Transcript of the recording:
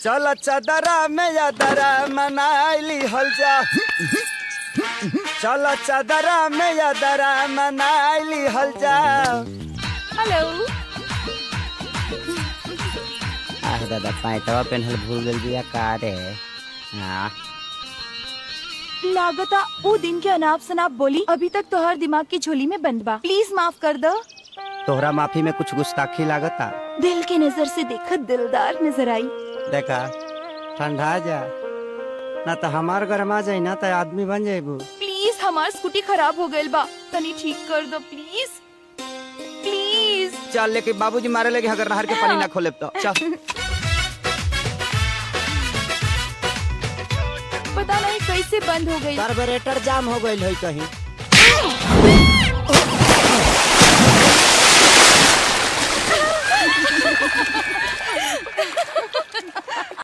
चल चदरा में या दरा मनाइली हल जा। चल चदरा में या दरा मनाइली हल जा। हेलो। आह दादा, पैंतवा पेन्हल भूल गइल बिया का रे? हाँ। लागता ऊ दिन के अनाप शनाप बोली अभी तक तोहर दिमाग की झोली में बंद बा। प्लीज माफ कर दो। तोहरा माफी में कुछ गुस्ताखी लागता। दिल के नजर से देखा, दिलदार नजर आई। देखा, ठंडा जा ना तो हमार गरमा जाई ना तो आदमी बन जाइबू। प्लीज, हमार स्कूटी खराब हो गइल बा, तनी ठीक कर दो प्लीज, प्लीज। चल, लेके बाबूजी मारे लगे अगर नहर के पानी ना खोले तो। चल। पता नहीं कैसे बंद हो गई। कार्बोरेटर जाम हो गइल है कहीं।